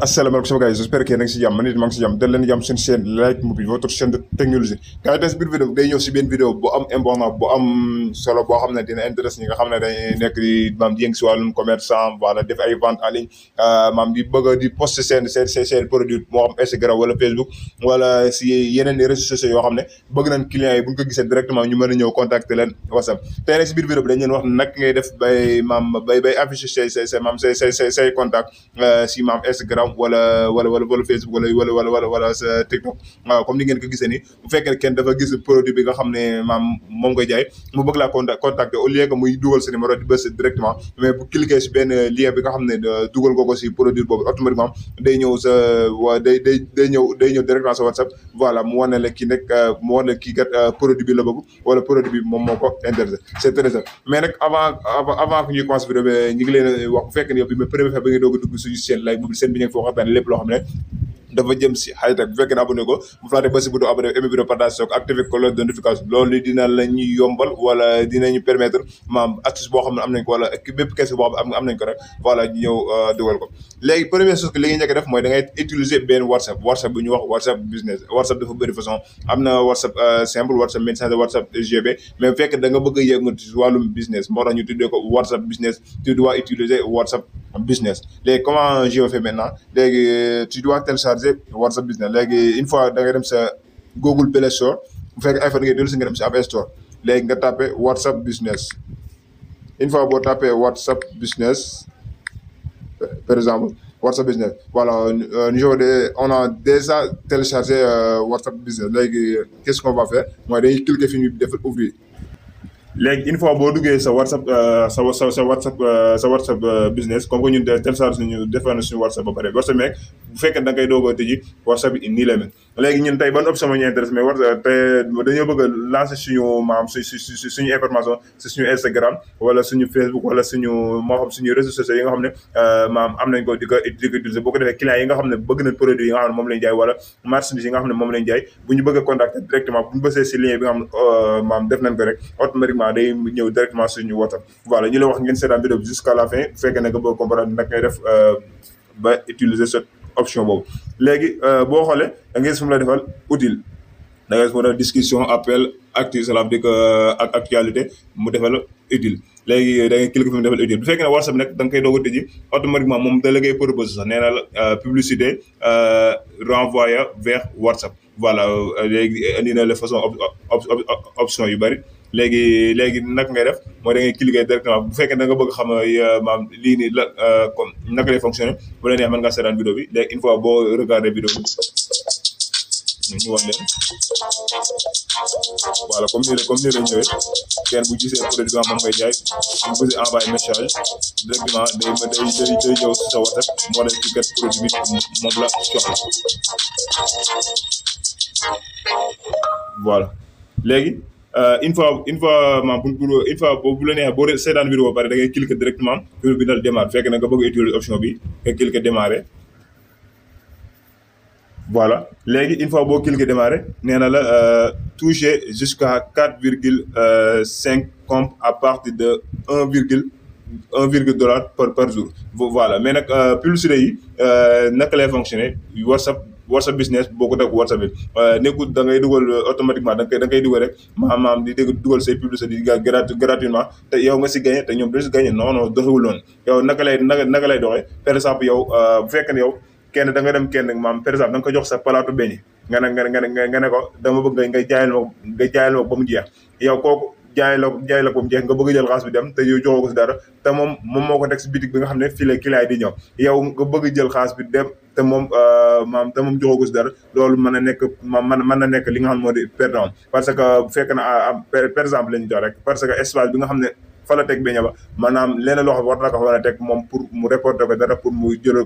asalaamaaleykum sama gars yi j'espère que yéen a ngi si jàmm man it maa ngi si jàmm dal leen jàmm seen chaîne Like Mobile votre chaîne de technologie gars yi tey si biir vidéo day ñëw si benn vidéo bu am important bu am solo boo xam ne dina intéresse ñi nga xam ne dañuy nekk di maam di yëngu si wàllum commerçant wala def ay vente en ligne maam di bëgg a di poster seen produit moo xam Instagram wala Facebook wala si yeneen réseaux sociaux yoo xam ne bëgg nañ clients yi bu ñu ko gisee directement ñu mën a ñëw contacter leen WhatsApp tey nag si biir vidéo bi dañ leen wax nag ngay def bay afficher say contact si maam Instagram wala Facebook wala sa TikTok waaw comme ni ngeen ko gisee ni bu fekkee kenn dafa gis produit bi nga xam ne maam moom nga jaay mu bëgg laa contacter au lieu que muy dugal sa numéro di bës directement mais bu cliquer si benn lien bi nga xam ne dugal nga ko si produit boobu automatiquement day ñëw sa waa day ñëw directement sa WhatsApp voilà mu wane la kii nag mu wane la kii kat produit bi la bëgg wala produit bi moom moo ko intéressé c'est très ça mais nag avant que ñuy commencer vidéo bi ñu ngi leen wax bu fekkee ne yow bi ma première fois ba nga doog a dugg suñu chaîne Like Mobile seen bi ngeen foo xam lépp loo xam ne dafa jëm si xayta bu fekkee ne abonné ko bu fàtte ba si bouton abonné aimé vidéo partage soog activé cloche de notification loolu dina la ñuy yombal wala dinañu permettre maam astuce boo xam ne am nañ ko wala bépp question boo xam ne am nañ ko rek voilà ñu ñëw dugal ko léegi première chose que li nga njëkk a def mooy da ngay utiliser benn WhatsApp bu ñu wax WhatsApp business WhatsApp dafa bëri façon am na WhatsApp simple WhatsApp message WhatsApp GB mais bu fekkee da nga bëgg a yëngatu si wàllum business moo tax ñu tuddee ko WhatsApp business tu dois utiliser WhatsApp business léegi comment je fais maintenant léegi tu dois télécharger WhatsApp business léegi une fois da ngay dem sa Google Play Store bu fekkee iPhone ngay dellu si nga dem si App Store léegi nga tapé WhatsApp business une fois boo tapé WhatsApp business par exemple WhatsApp business voilà on a déjà téléchargé WhatsApp business léegi qu'est-ce qu'on va faire mooy dañuy cliquer fi ñu def ouvrir léegi une fois boo duggee sa WhatsApp sa WhatsApp business comme que ñun télécharge nañu defar na suñu WhatsApp ba pare WhatsApp meeg bu fekkee da ngay doog a tëji WhatsApp bi nii la mel léegi ñun tey ban option moo ñu intéresse mais WhatsApp tey dañoo bëgg a lancer suñu maam suñu information si suñu Instagram wala suñu Facebook wala suñu moo xam suñu réseaux sociaux yi nga xam ne maam am nañ ko di ko utiliser boo ko defee clients yi nga xam ne bëgg nañ produit yi nga xam ne moom lañ jaay wala marchandise yi nga xam ne moom lañ jaay bu ñu bëgg a contacter directement bu ñu bësee si lien bi nga xam ne maam def nañ ko rek automatiquement day ñëw directement suñu WhatsApp voilà ñu la wax ngeen seetaan vidéo bi jusqu'à la fin bu fekkee ne nga bëgg comprendre nag ngay def ba utiliser cette option boobu léegi boo xoolee da ngay gis fu mu la defal utile da ngay gis mu def discussion appel actif cela veut dire que ak actualité mu defal utile léegi da ngay cliquer fi mu defal utile bu fekkee ne WhatsApp nag da nga koy doog a tëji automatiquement moom da la ngay proposer sax nee na la publicité renvoyé vers WhatsApp voilà léegi indi na la façon option yu bari léegi naka ngay def mooy da ngay cliquer directement bu fekkee da nga bëgg xam maam lii nii la comme naka lay fonctionner bu la neex mën ngaa seetaan vidéo bi léegi une fois boo regarder vidéo bi ñu wax leen voilà comme nii la ñëwee kenn bu gisee produit bi moom ngay jaay bu bëgg envoyer message directement day ñëw si sa WhatsApp moo lay ci kat produit bi moom la soxla voilà léegi une fois maam une fois bu la neexee boo seetaan vidéo ba pare da ngay cliquer directement vidéo bi dal démarrer fekk na nga bëgg a utiliser option bi nga cliquer démarrer voilà léegi une fois boo cliquer démarrer nee na la toucher jusqu'à 4,5 comptes à partir de 1,1 dollar par jour voilà mais nag publicité yi naka lay fonctionner WhatsApp business boo ko def WhatsApp bi nekkul da ngay dugal automatiquement da nga koy dugal rek maanaam di dugal say publicité di gratuitement te yow nga si gagné te ñoom du si gagné non doxewul noonu yow naka lay doxee par exemple yow bu fekkee ne yow kenn da nga dem kenn maam par exemple da nga ko jox sa palaatu beñe nga ne ko dama bëgg nga jaayal ma ba mu jeex yow kooku jaay la ko mu jeex nga bëgg a jël xaalis bi dem te yow joxoo ko si dara te moom moo ko teg si bitik bi nga xam ne fii la client yi di ñëw yow nga bëgg jël xaalis bi dem te moom joxoo ko si dara loolu mën na nekk li nga xam ne moo di perdant parce que bu fekkee na par exemple la ñu jox rek parce que espace bi nga xam ne fa la teg beñe ba maanaam leneen loo xam war na ko war a teg moom pour mu reporter ko dara pour mu juróo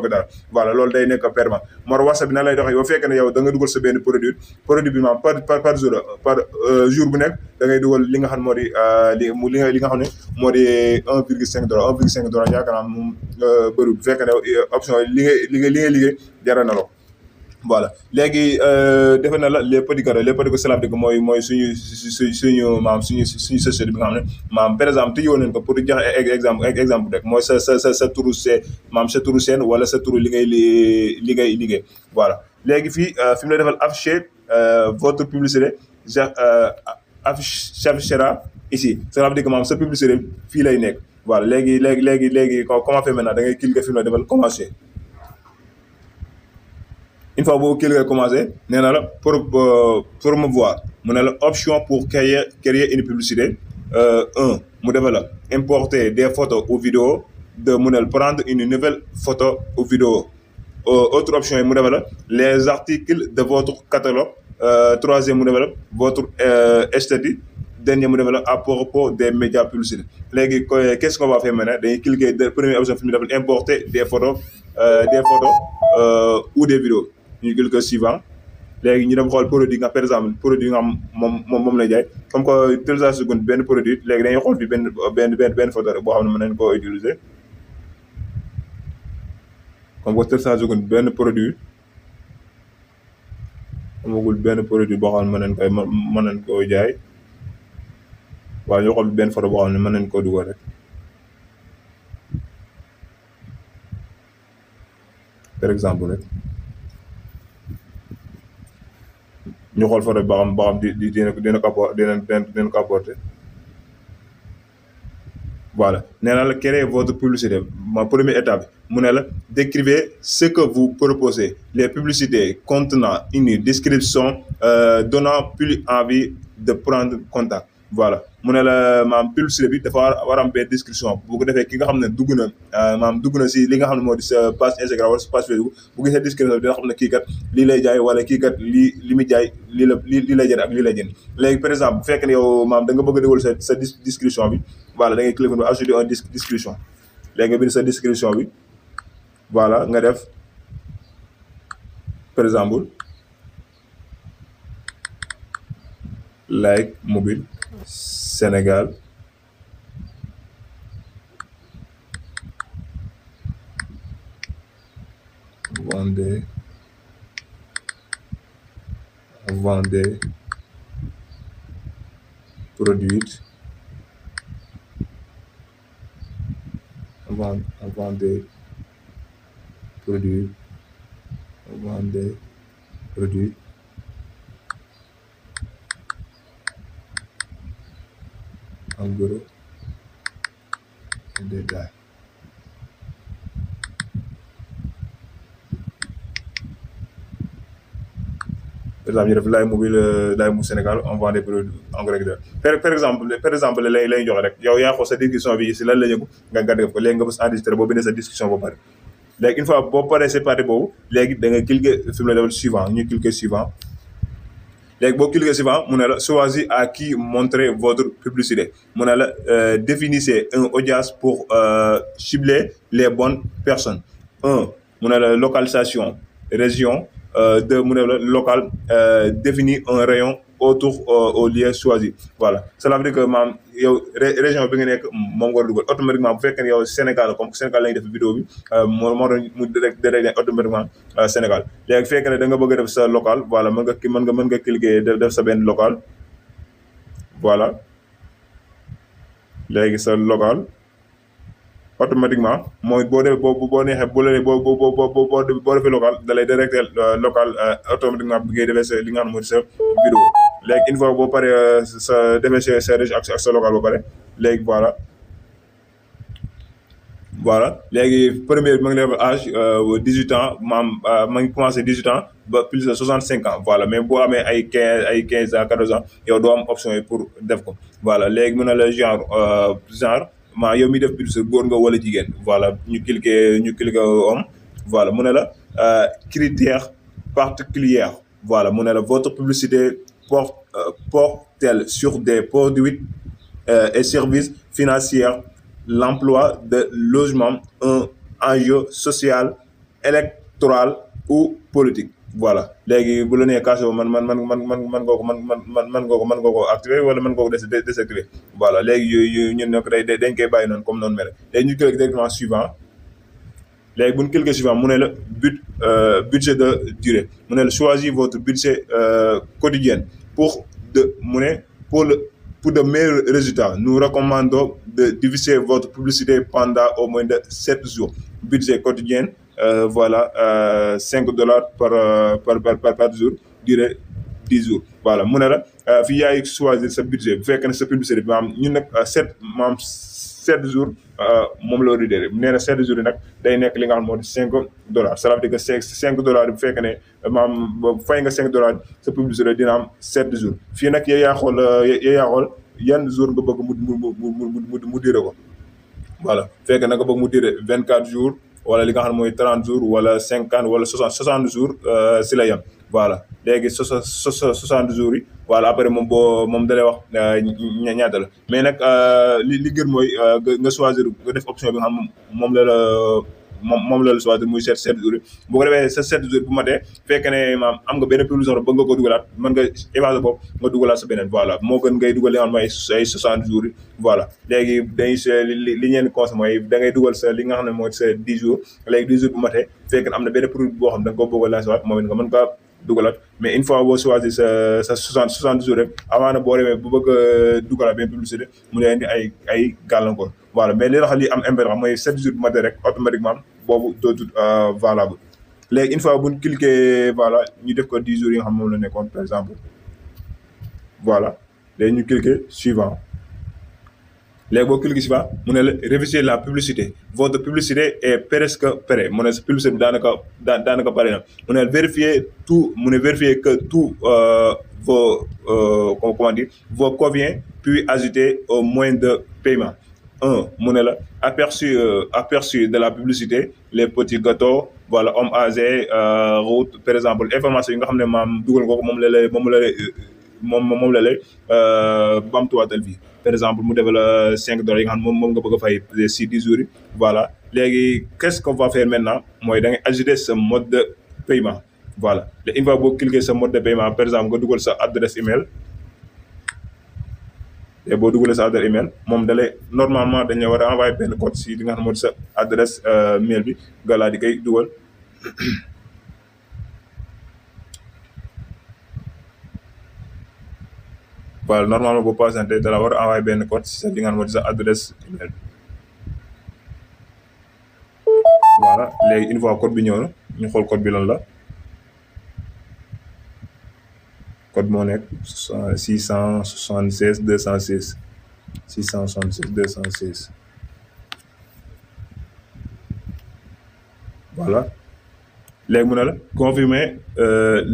ko dara voilà loolu day nekk permanent moo WhatsApp bi na lay doxee yow fekkee ne yow da nga dugal sa benn produit bi maam par jour bu nekk da ngay dugal li nga xam moo di li nga xam ne moo di 1,5 dollar yaakaar naa moom bëriwul bu fekkee ne option li ngay liggéey jaral na la voilà léegi defe na la les petits que cela veut dire que mooy suñu maam suñu société bi nga xam ne maam par exemple tëjoo nañ ko pour joxe exemple rek mooy sa turu maam sa turu seen wala sa turu liggéey voilà léegi fii fi mu lay defal afficher votre publicité affichera ici cela veut dire que maam sa publicité fii lay nekk voilà léegi comment faire maintenant da ngay cliquer fi mu lay defal commencer. Une fois boo cliquer commencé nee na la pour promouvoir mu ne la option pour créer une publicité mu defal la importer des photos ou vidéos mu ne la prendre une nouvelle photo ou vidéo autre option yi mu defal la les articles de votre catalogue troisième mu defal la votre esthétique dernier mu defal la à propos des médias publicitaires léegi qu'est-ce qu'on va faire maintenant dañuy cliquer première option fi mu defal importer des photos ou des vidéos ñu cliquer suivant léegi ñu dem xool produit nga par exemple produit nga xam moom lay jaay comme que télécharge seconde benn produit léegi dañuy xool fi benn photo rek boo xam ne mën nañ koo utiliser comme que télécharge seconde benn produit amagul benn produit boo xam ne mën nañ koo jaay waaw ñu xool benn photo boo xam ne mën nañ koo dugal rek par exemple rek ñu xool photo ba xam dina ko apporter voilà nee na la créer votre publicité ma première étape mu ne la décrivez ce que vous proposez les publicités contenant une description donnant plus envie de prendre contact voilà mu ne la maam publicité bi dafa war am benn description bu ko defee ki nga xam ne dugg na si li nga xam ne moo di sa page Instagram wala sa page Facebook bu gisee description bi dina xam ne kii kat lii lay jaay wala kii kat li muy jaay lii lay jënd ak lii lay jënd léegi par exemple bu fekkee ne yow maam da nga bëgg a déwal sa description bi voilà da ngay cliquer ba ajouter une description léegi nga bind sa description bi voilà nga def par exemple like mobile Sénégal vendez produits en gros et détail par exemple ñu def Laye Mobile Sénégal on vend des produits en gros par exemple lay joxe rek yow yaa xool sa discussion bi si lan la yëngu nga def ko léegi nga bës enregistré boo bindee sa discussion ba pare léegi une fois boo paree c'est parti boobu léegi da nga cliquer fi mu la defal suivant ñu cliquer suivant léegi boo cliquer suivant mu ne la choisir à qui montrer votre publicité mu ne la définissez un audience pour cibler les bonnes personnes mu ne la localisation région deux mu ne la local définir un rayon autour au lieu choisi voilà cela veut dire que maam yow région bi nga nekk moom nga war a dugal automatiquement bu fekkee ne yow Sénégal comme Sénégal la ñuy def vidéo bi moo doon mu direct automatiquement Sénégal léegi fekkee ne da nga bëgg a def sa local voilà mën nga cliquer def sa benn local voilà léegi sa local automatiquement mooy boo neexee boo defee local da lay directé local automatiquement bi ngay defee sa li nga xam ne mooy sa vidéo léegi une fois boo paree sa defee sa région ak sa local ba pare léegi voilà léegi premier ma ngi lay âge 18 ans ma ngi commencé 18 ans ba plus de 65 ans voilà mais boo amee ay 15 ans 14 ans yow doo am option yi pour def ko voilà léegi mën na la genre yow mi def publicité góor nga wala jigéen voilà ñu cliquer homme voilà mu ne la critères particuliers voilà mu ne la votre publicité porte-t-elle sur des produits et services financiers l'emploi de logement un enjeu social électoral ou politique voilà léegi bu la nee cas man nga ko activer wala man nga ko désactiver voilà léegi yooyu ñun nag dañ koy bàyyi noonu comme noonu mel léegi ñu cliquer directement suivant léegi bu ñu cliquer suivant mu ne la budget de durée mu ne la choisir votre budget quotidien pour mu ne pour de meilleurs résultats nous recommandons de diviser votre publicité pendant au moins de 7 jours budget quotidien voilà $5 par jour durée 10 jours voilà mu ne la fii yaay choisir sa budget bu fekkee ne sa publicité bi maanaam ñun nag 7 jours moom la war a déggee nee na 7 jours yi nag day nekk li nga xam moo di $5 ça veut dire que $5 bu fekkee ne maanaam fay nga $5 sa publicité dina am 7 jours fii nag yow yaa xool yan jour nga bëgg mu dire ko voilà fekk na nga bëgg mu dire 24 jours wala li nga xam ne mooy 30 jours wala 50 wala 60 jours si la yem voilà léegi 60 jours yi voilà après moom da lay wax ñaata la mais nag li gën mooy nga choisir nga def option bi nga xam moom la choisir muy 7 jours yi bu ko defee sa 7 jours bu matee fekk ne maam am nga benn publicité ba nga ko dugalaat mën nga évaluer boobu nga dugalaat sa beneen voilà moo gën ngay dugal li nga xam mooy ay 60 jours yi voilà léegi dañuy li ñeen conseil mooy da ngay dugal sa li nga xam ne mooy sa 10 jours léegi 10 jours bu matee fekk ne am na benn produit boo xam da nga ko bëgg a lancer waat moom it nga mën kaa dugalaat mais une fois boo choisir sa 60 jours rek avant na boo demee bu bëgg a dugalaat benn publicité mu ne indi ay gàllankoor voilà mais li tax li am impact xam mooy 7 jours bu matee rek automatiquement boobu dootul valable léegi une fois bu ñu cliquer voilà ñu def ko 10 jours yi nga xam moom la nekkoon par exemple voilà léegi ñu cliquer suivant léegi boo cliquer suivant mu ne la réviser la publicité votre publicité est presque prêt mu ne sa publicité bi daanaka pare na mu ne vérifier que tout comment dire vos convient puis ajouter au moyen de paiement mu ne la aperçu de la publicité les petits gâteaux voilà homme âgé route par exemple information yi nga xam ne maam dugal nga ko moom la lay bamtuwaatal fii par exemple mu defal la $5 yi nga xam ne moom nga bëgg a fay si 10 jours yi voilà léegi qu'est-ce qu'on va faire maintenant mooy da ngay ajouter sa mode de paiement voilà léegi une fois boo cliquer sa mode de paiement par exemple nga dugal sa adresse email te boo dugalee sa adresse email moom dalay normalement dañu war a envoyer benn code si li nga xam moo di sa adresse mail bi nga laa di koy dugal voilà normalement boo patienté dala war a envoyer benn code si sa li nga xam moo di sa adresse email voilà léegi une fois code bi ñëw na ñu xool code bi lan la code moo nekk 676 216 676 216 voilà léegi mu ne la confirmer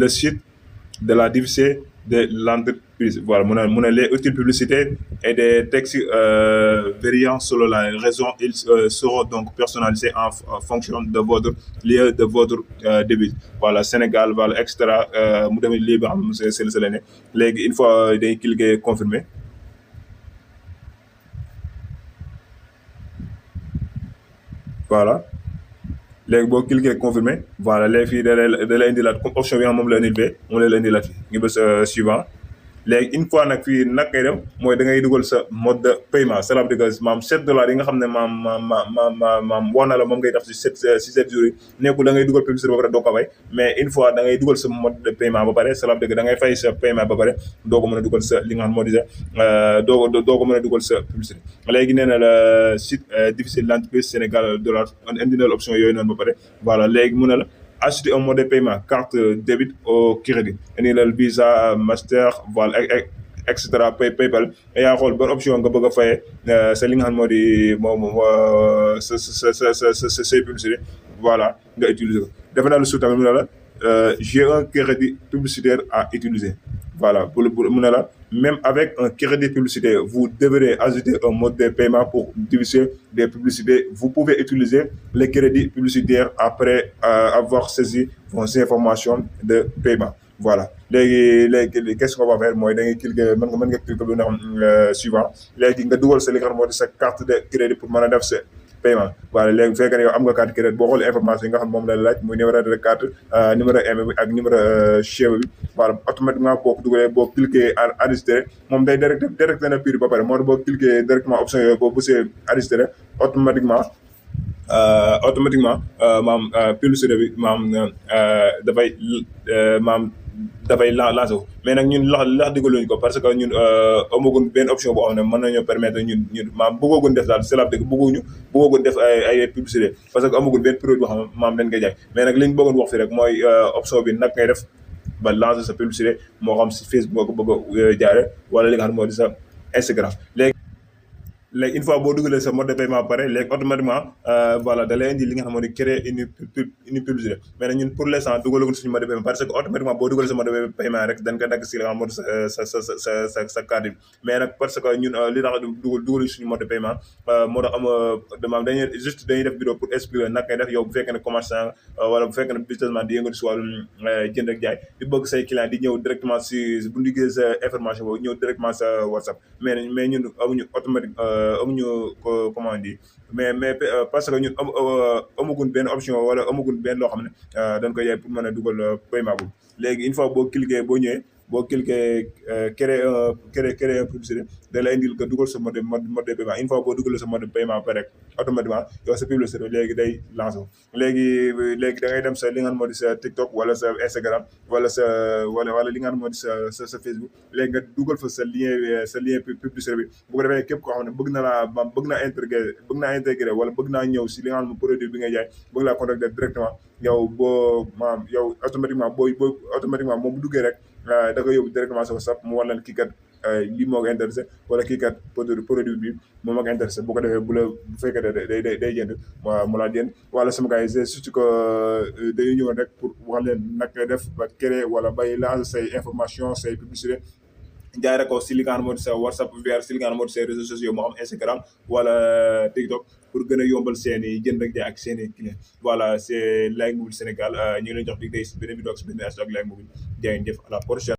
le site de la division de l'entreprise voilà mu ne les outils publicitaires et des textes variant selon la raison ils seront donc personnalisés en fonction de votre lieu de votre débit voilà Sénégal voilà extra mu demee lii ba xam c'est la ne léegi une fois day cliquer confirmer voilà léegi boo cliquer confirmer voilà léegi fii da lay indilaat comme option bi nga xam moom la indil fee moom la indilaat fii ngi bës suivant léegi une fois nag fii nag ngay dem mooy da ngay dugal sa mode de paiement ça veut dire que maam $7 yi nga xam ne maam wax na la moom ngay def si 7 jours yi nekkul da ngay dugal publicité ba pare doo ko fay mais une fois da ngay dugal sa mode de paiement ba pare ça veut dire que da ngay fay sa paiement ba pare doo ko mën a dugal sa li nga xam moo di sa doo ko mën a dugal sa publicité léegi nee na la site difficile l'entreprise Sénégal dollar indi na la option yooyu noonu ba pare voilà léegi mu ne la acheter un mode de paiement carte débit au crédit indi la Visa Master voilà et cetera PayPal yaa xool ban option nga bëgg a fayee sa li nga xam moo di moom sa say publicité voilà nga utiliser ko defe naa lu suuf tamit mu ne la j'ai un crédit publicitaire à utiliser voilà mu ne la même avec un crédit publicitaire vous devrez ajouter un mode de paiement pour diffuser des publicités vous pouvez utiliser les crédits publicitaires après avoir saisi vos informations de paiement voilà léegi qu'est-ce qu'on va faire mooy da ngay cliquer mën nga cliquer lu nga xam suivant léegi nga dugal sa li nga xam moo di sa carte de crédit pour mën a def sa paiement voilà léegi bu fekkee ne yow am nga carte crédit boo xoolee information yi nga xam moom la laaj muy numéro de carte numéro IMEI bi ak numéro chèvre bi voilà automatiquement boo ko dugalee boo cliquer enregistrer moom day directé na prix ba pare moo tax boo cliquer directement option yooyu boo bësee enregistrer automatiquement automatiquement maam publicité bi dafay maam dafay lancé wu mais nag ñun lax diggaluñu ko parce que ñun amagun benn option boo xam ne mën nañoo permettre ñun maam bëggoogun def daal c'est la dëgg bëggoogun def ay publicité parce que amagun benn produit boo xam ne maam dañ koy jaay mais nag li ñu bëggoon wax fi rek mooy option bi nag ngay def ba lancer sa publicité moo xam si Facebook nga ko bëgg a jaare wala li nga xam ne moo di sa Instagram léegi une fois boo dugalee sa mode de paiement pare léegi automatiquement voilà da lay indi li nga xam ne créer une publicité mais nag ñun pour l'instant dugalaguñ suñu mode de paiement parce que automatiquement boo dugalee sa mode de paiement rek dañ ko dagg si li nga xam ne sa carte bi mais nag parce que ñun li tax dugaluñ suñu mode de paiement moo tax demande dañuy def vidéo pour expliquer nag ngay def yow bu fekkee ne commerçant wala bu fekkee ne businessman di yëngatu si wàllum jënd ak jaay di bëgg say client di ñëw directement si bu ñu liggéey sa information boobu ñëw directement sa WhatsApp mais ñun amuñu automatique amuñu comment dire mais parce que ñun amagun benn option wala amagun benn loo xam ne dañ koy yaay pour mën a dugal paiement boobu léegi une fois boo cliquer boo ñëwee boo cliquer créer publicité da lay indil que dugal sa mode de paiement une fois boo dugalee sa mode de paiement ba rek automatiquement yow sa publicité léegi day lancé léegi da ngay dem sa li nga xam moo di sa TikTok wala sa Instagram wala wala li nga xam moo di sa Facebook léegi nga dugal fa sa lien publicité bi bu ko defee képp koo xam ne bëgg naa intégré wala bëgg naa ñëw si li nga xam ne produit bi ngay jaay bëgg laa contacter directement yow yow automatiquement moom bu duggee rek da koy yóbbu directement sa WhatsApp mu war leen kii kat lii moo ko intéressé wala kii kat produit bi moom moo ko intéressé bu ko defee bu fekkee day jënd mu laa jënd wala sama gars yi surtout que dañuy ñëwoon rek pour wax leen nag def ba créer wala bay lancer say information say publicité jaaree ko si li nga xam ne moo di sa WhatsApp vers si li nga xam ne moo di say réseaux sociaux moo xam Instagram wala TikTok pour gën a yombal seen i jënd ak jaay ak seen i client voilà c'est Like Mobile Sénégal ñu ngi leen jox dig day si beneen vidéo ak si beneen ak Like Mobile jaa ngeen jëf à la prochaine